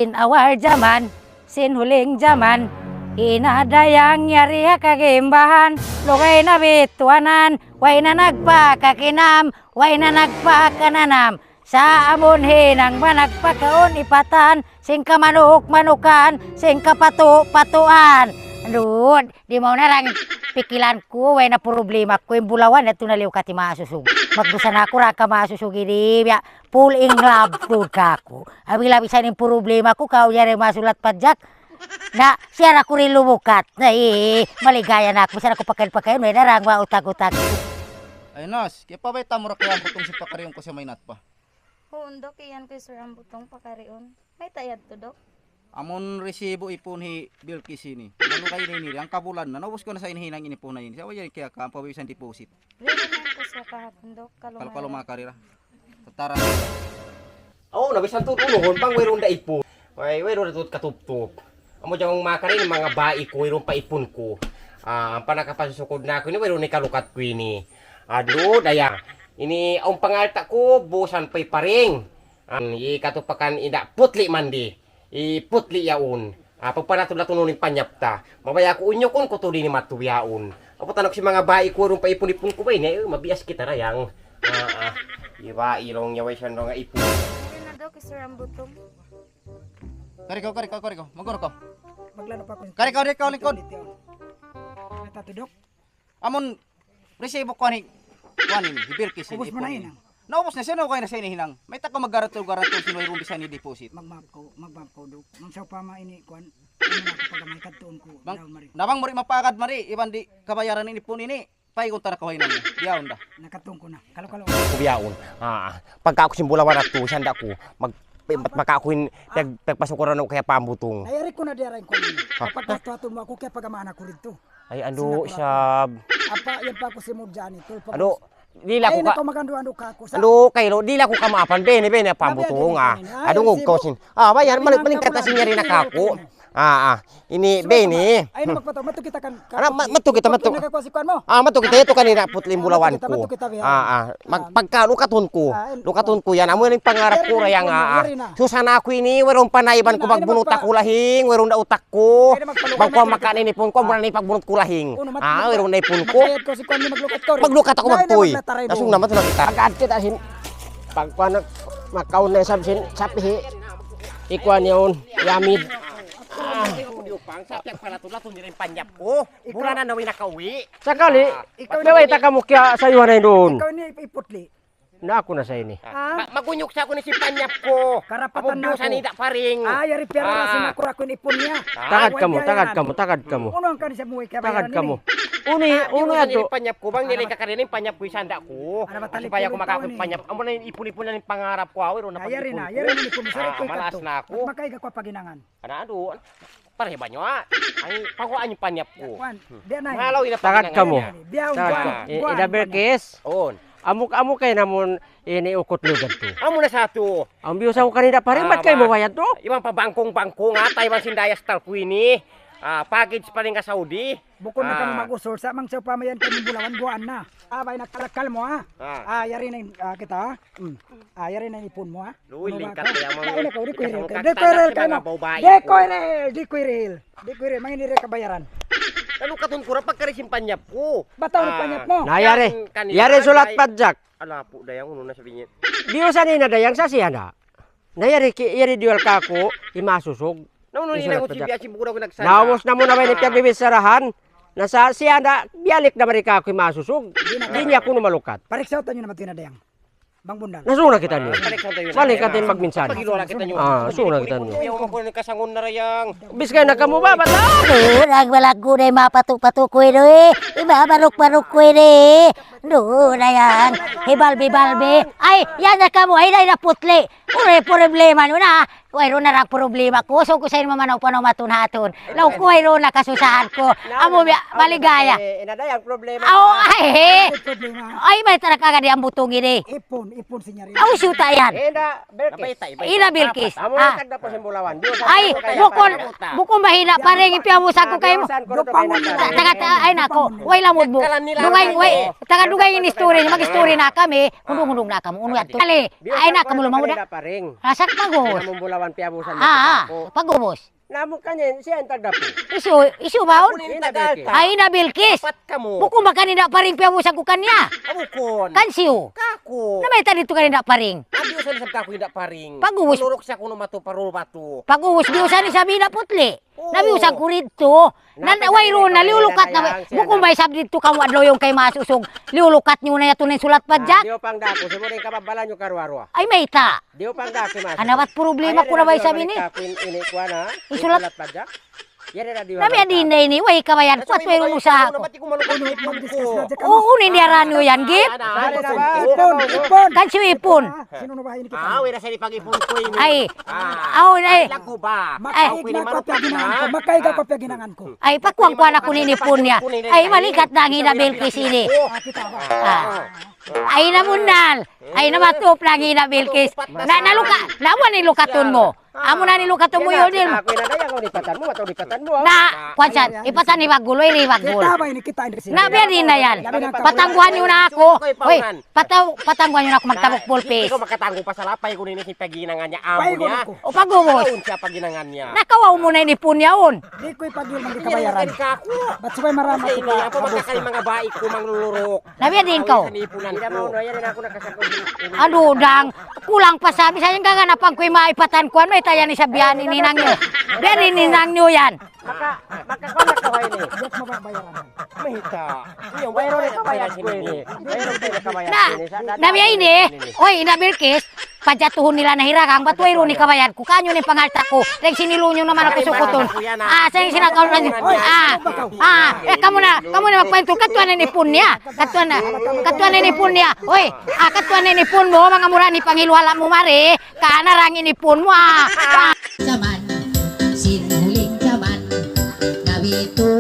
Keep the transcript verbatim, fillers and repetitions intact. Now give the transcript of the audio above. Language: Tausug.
In awal jaman, sin huling jaman, in dayang yari ha kagimbahan, lugay na bituanan, way na nagpakakinam, way na nagpakananam. Sa' amun hinang ba nagpakaun ipatan, sin kamanuk-manukan, sin kapatu-patuan. Dud, di' mawn na ra in pikilan ku, way na problema ku, in bulawan yadtu na liyu kati masusug. Magdusa na aku ra ka masusug ini, biya' fall in love tuud kaku'. Abi-abi sa in problema ku, kaw yari masulat pajak. Na, siya ra ku rin lumukat. Na, eh, maligaya na aku, siya ra ku pakain-pakain, way na ra in utak-utak. Ay, Nos, kiyapabayta' mu ra kay Ambutong sin pakariun ku sa mainat pa. Huun, Dok, iyan ku hi Sir Ambutong pakariun. Mayta' yadtu, Dok? Amun resibo ipun hi Bilkis ini. Maluhay ini, ini, hangka bulan na. Naubus ku na sa in hinang in ipun na ini. Sa' way yan kaya ka, ang pawisan deposit. Ready na yan ku sa kahapun, Dok. Kalu-kalu kaluma. Makari ra. Tatara. Oo, na bisan tuud unuhun, bang wayruun da ipun. Way, wayruun da tuud katubtub. Amu dyan makari ini manga bai ku, wayruun pa ipun ku. Ah, ampa nakapasusukod na aku ini, wayruun na kalukat ku ini. Adu, daya. Ini awn pangalta' ku, busan pay paring. An, i katupakan inda' putli' mandi. I putli' yaun. Ah, pagpanatul-natul in panyap ta. Mabaya' aku unyukun ku tuud ini matu yaun. Apu tanuk sin manga bai ku, wayruun pa ipun-ipun ku ba ini, eh, mabias kita ra yan. Ah, ah. Iba, ilong niya, way siya nga ipun. Ayun na daw, kay Sir Ambutong. Kari kaw, kari kaw, kari kaw. Magkuro kaw. Maglano pa ako. Kari kaw, kari kaw, lingkod. Natatudok. Amun resibo kuwan hi, kuwan ini, hi Bilkis ini, ubus mu na ini. Hinang. Naubus na siya, na okay na siya ini hinang. Mayta' kaw maggaratul-garatul sin wayruun bisan ini deposit. Magmaap kaw, magmaap kaw, Dok. Bang sawpama ini, kuwan, ini na aku pagamay kadtuun ku, bang, daw mari. Na bang mu ri mapaagad mari, iban di' kabayaran ini pun ini, paigun ta na kaw hinang. Biyaun da. Nakatungku na. Kalu-kalu. Biyaun. Ah, ah. Pagka aku sin bulawan atu, sanda' ku. Mag, maka aku in, pag, pagpasukuran aku kaya pambutong. Ay, ari ku na di' aray ku ini. Ha? Pagkatuhatul mu aku kaya pagamaan aku rin to. Ay, anu, sab. Apa, yan pa aku si Mudjani, tol pa. Anu, dila ku ka, magando-ando ka aku sa. Anu, kailo, dila ku kamaapan, bene, bene, pambutung, ah. Anu, ngug ko sin. Ah, bayan, maling, maling kata sin yari na kaku'. Ah, ah. Ini, bene. Ay, na magpataw, matu kita kan. Ano, ma-, matu kita, matu. Nakakuha si kuwan mu. Ah, matu kita, yadtu kanina, putli' in bulawan ku. Matu kita, matu kita, ah, ah. Mag-, pagka lukatun ku, ah, lukatun ku yan. Amu yan in pangarap ku, yari na, rayang, yari na. Susan aku ini, wayruun pa na iban ku, magbunut aku lahing, wayruun da utak ku. Bang ku makan ini pun ku, mura na ipagbunut ku lahing. Ah, wayruun na ipun ku. Maglukat aku magtuy. Nasung naman ito nakita. Agad kita sin. Pagkuan, makaun na isab sin sapi. Ikuan yaun, yamid. Ah. Pang, sa' piyagpalato-lato nila in panyap ku. Mura na way nakauwi'. Sakali, ikaw, biya' way ta kamu kiya sayuhan na duun. Ikaw ini iputli'. Na aku na sa ini. Ah. Ma-, magunyuk sa aku na sin panyap ku. Karapatan na aku. Amu biya' sa ini da' paring. Ah, yari piyara sin aku, aku in ipun niya. Tagad kamu, tagad kamu, tagad kamu. Unu ang kani sa muwi kaya tagad kamu. Unu, unu yan to. Panyap ku, bang nilay ka kanina in panyap ku, isanda' ku. Supaya aku makakapanyap. Amu na in ipun-ipun na in pangarap ku, awi, ru na pag-ipun ku. Yari na, yari na ipun. Malas na aku. Makaiga ku paginangan. Ana, adu, pare ba nyo, ah? Ay, pakuhaan in panyap ku. Kuan, biya' na yan. Mahalaw ina. Tagad kamu. Biya' tagad kamu. Ida Bilkis. On. Amu, amu kay namun ini ukut lugad tu. Amu na sa tu. Ang biyu sa ku kanina pa rin, ba't kayo mawayad tu? Iban pa bangkong-bangkong, ah, Taiwan sin dayas tal ku ini. Ah, package pa rin ka Saudi. Bukun na kamu mag-usol sa, mang sawpama yan kamu bulawan, guwaan na. Abay, nagkalakal mu, ha? Ah, yari na in, ah, kita, ha? Hmm. Ah, yari na in ipun mu, ha? Luwi, lingkat kaya mga. Di' ku iril, di' ku iril. Di' ku iril, di' ku iril. Mangin iril kabayaran. Anu katun ku ra pagkari sin panyap ku. Bataw na panyap mu. Na, yari. Yari sulat pajak. Ala pu, dayang, unu na sabi niya. Biyu sa nina, dayang, sa siya na. Na yari ki, yari diyual kaku', imasusug. Na unu ni nangun si biya' si bukura ku nagsanda. Naubus na mu na ba ini piyagbibisarahan? Na sa siya na, biyalik na mari kaku' imasusug. Di' niya kunu' malukat. Pariksaw ta niyu na matu na dayang. Bang Bundal. Na suna kita niyu. Pariksaw ta niyu na. Mali ka din magminsan. Pagilo na kita niyu. Ah, suna kita niyu. Ayaw mo ko nagkasangon na rayang. Bis kayo na kamu ba, bata? Adu, nagbalag ku na mapatu-patu ku ini, eh. Iba, baruk-baruk ku ini. Adu, na yan. Hibalbi-balbi. Ay, yan na kamu. Ay, na, na putli. Ure problema nyo na. Wayruun na ra problema ku. So, ku sa inyo mamanaw-panaw matun hatun. Law ku wayruun na kasusahan ku. Amu biya', maligaya. Aw, ay, he. Ay, mayta' ra kagad in Ambutong ini. Ipun, ipun sinyari. Aw, siyuta yan. Ina Bilkis. Ina Bilkis. Amu na tagda po sa Bulawan. Ay, bukun, bukun mahina pa rin, ipiyamusan ku kaymu. Taga, ay nako, way lamud mu. Dugay, way, taga dugay in istorya, mag-istorya na kami. Hundung-hundung na kamu, unu yan to. Ali, ay na kamu lumaw da. Ring. Asal pag'ubus. Namu' bulawan piyabusan mu Ah, ah, aku. Pag'ubus. Namu' kaniya, siya in tagdapu. Hisiyu, hisiyu baun? Aku in tagal ta. Ay, na Bilkis. Apat kamu. Bukun ba kaniya paring piyabusan ku kaniya? Ah, bukun. Kan siyu? Kaku'. Na mayta' didtu kaniya paring? Abi usan isab kaku' inda paring. Pag'ubus. Manuruk siya kunu' matu parul batu. Pag'ubus di usan isab inda putli'. Oo. Nabi usan ku didtu. Na, na, wayruun na, liyulukat na. Bukun ba isab didtu kamu adlaw yaun kay masusug. Liyulukat niyu na yadtu na in sulat pajak. Ah, diyu pangdaku, sibu' in kababbalan niyu karuwa-ruwa. Ay, mayta'. Diyu pangdaku, mas. Ana, bat problema ku na ba isab ini? Ini, ini, kuwan, ha? In sulat pajak. Yan na, diyu pangdaku. Na biya' diin na ini, way kabayaan ku, at wayruun usaha ku. Oo, unu in diyarā niyu yan, Gip? Ipun, ipun. Kan siyu ipun? Ah, wala' siya di pag-ipun ku ini. Ay. Ah. Aw, ay. Ay, lagu ba? Makaig na aku piyaginangan ku. Makaig aku piyaginangan ku. Ay, pakuwan-kuwan aku in ipun niya. Ay, malikat na in ina Bilkis ini. Ah, kita ba? Ah. Ay, namunnal. Ay, namatup na in ina Bilkis. Na, naluka, na amu in lukatun mu. Amu na in lukatun mu, Yudil. Aku na, daya, aku lipatan mu, atau lipatan mu, ah. Na, kuwan siya, ipatan ni Bagul, way ri Bagul. Kita ba ini, kita ini sila? Na, biya' diin na yan. Patangguhan niyu na aku. Hoy, Pataw-, patangguhan niyu na aku magtabuk pulpis. Di' kaw makatanggu pasal apa, iku ini sin paghinangan niya, amu niya. O, pag'ubus. Kaun siya paghinangan niya. Nakawa' mu na in ipun niya yaun. Di' ku ipagil, di' kabayaran. Bat subay maramat ini, apa magkakali mga baik ku mangluluruk. Na biya' diin kaw? Anu, dang, kulang pa sa, bisan in gaganapan ku in maipatan kuwan, mayta' yan isab biya' ini hinang niyu. Biya' diin in hinang niyu yan. Maka, maka kuwan na kaw ini. Mayta'. Wayruun na kabayad ku ini. Wayruun na kabayad ku ini. Na, na biya' ini. Oy, ina Bilkis, pajatuhun nila na hiragang, bat wayruun na kabayad ku. Kaniyu na in pangalta' ku. Dayn sin ilu niyu naman aku sukutun. Ah, sa' sin akaw na. Ah, ah, eh, kamu na, kamu na magpahintul. Katuan na in ipun niya. Katuan na, katuan na in ipun niya. Oy, ah, katuan na in ipun mu, manga mura ni pangiluhala mu mari. Kana ra in ipun mu, ah. Ah. Jaman, sin huling jaman, nabitu